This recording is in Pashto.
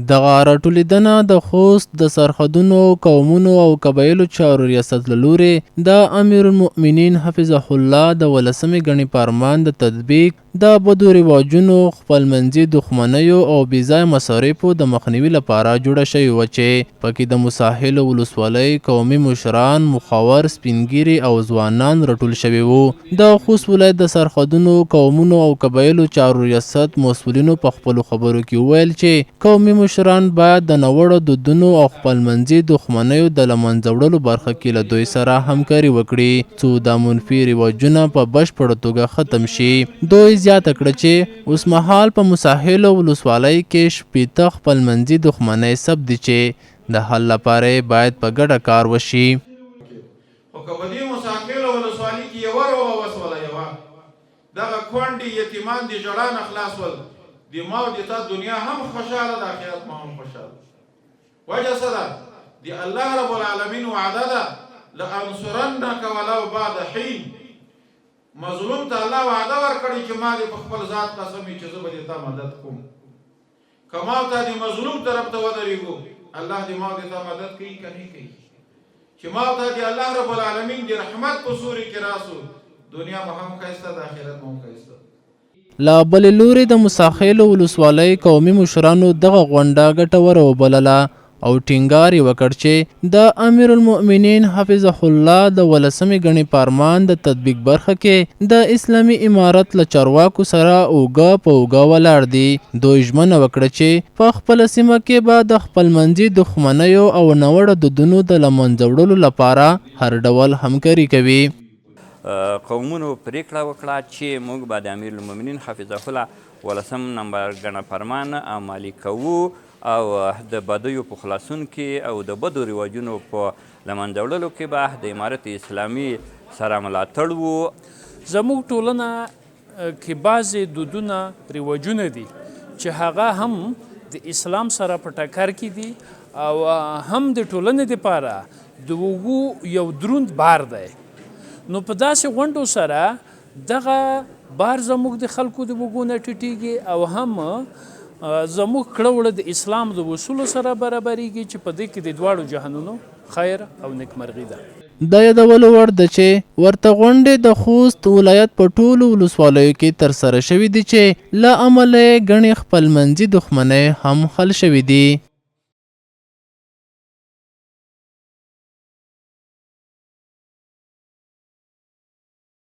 دغه راټولېدنه د خوست د سرحدونو، قومونو او قبایلو چارو ریاست له لورې د امیرالمؤمنین حفظه الله د ولسمې ګڼې فرمان د تطبیق، د بدو رواجونو، خپلمنځي دښمنیو او بې ځایه مصارفو د مخنیوي لپاره جوړه شوې وه چې پکې د موساخېلو ولسوالۍ قومي مشران، مخور، سپین ږیري او ځوانان راټول شوي وو. د خوست ولایت د سرحدونو، قومونو او قبایلو چارو ریاست مسؤلینو په خپلو خبرو کې وویل چې قومي مشران باید د ناوړه دودونو او خپلمنځي دښمنیو د له منځه وړلو برخه کې له دوی سره همکاري وکړي، څو دا منفي رواجونه په بشپړه توګه ختم شي. دوی زیاته کړه چې اوسمهال په موساخېلو ولسوالۍ کې 60 خپلمنځي دښمنۍ ثبت دي چې د حل لپاره یې باید په ګډه کار وشي. خو که په دې موساخېلو ولسوالي کې یوه روغه وسوله، یوه دغه کونډې یتیمان د ژړا نه خلاص ول، د ما او د تا دنیا هم خوشحاله د آخرت مو هم خوشحاله. وجه څه ده؟ د الله رب العالمین وعده ده، لانصرنک ولو بعد حین. مظلوم ته الله وعده ورکړې چې ما دې په خپل ذات قسم وي چې زه به دې تا مدد کوم. که ما او تا د مظلوم طرف ته ودرېږو، الله دې ما او د تا مدد کوي که نه کوي؟ چې ما او تا د الله رب العالمین د رحمت په سوري کې راسو، دنیا مو هم ښایسته ده، آخرت مو هم ښایسته. له بلې لورې د موساخېلو ولسوالۍ قومي مشرانو دغه غونډه ګټوره وبلله او ټینګار یې وکړ چې د امیرالمؤمنین حفظه الله د ولسمې ګڼې فرمان د تطبیق برخه کې د اسلامي امارت له چارواکو سره اوږه په اوږه ولاړ دي. دوی ژمنه وکړه چې په خپله سیمه کې به د خپلمنځي دښمنیو او ناوړه دودونو د له منځه وړلو لپاره هر ډول همکاري کوي. قومونو پرېکړه وکړه چې موږ به د امیرالمؤمنین حفظه الله ولسم نمبر ګڼه فرمان عملي کوو او د بدیو په خلاصون کې او د بدو رواجونو په له منځه وړلو کې به د امارت اسلامي سره ملاتړ وو. زموږ ټولنه کې بعضې دودونه رواجونه دي چې هغه هم د اسلام سره په ټکر کې دي او هم د ټولنې لپاره د اوږو یو دروند بار دی، نو په داسې غونډو سره دغه بار زموږ د خلکو د اوږو نه ټیټیږي او هم زموږ کړه وړه د اسلام د اصولو سره برابریږي چې په دې کې د دواړو جهانونو خیر او نیکمرغي ده. د یادولو وړ ده چې ورته غونډې د خوست ولایت په ټولو ولسوالیو کې ترسره شوې دي چې له امله یې ګڼې خپلمنځي دښمنۍ هم حل شوې دي.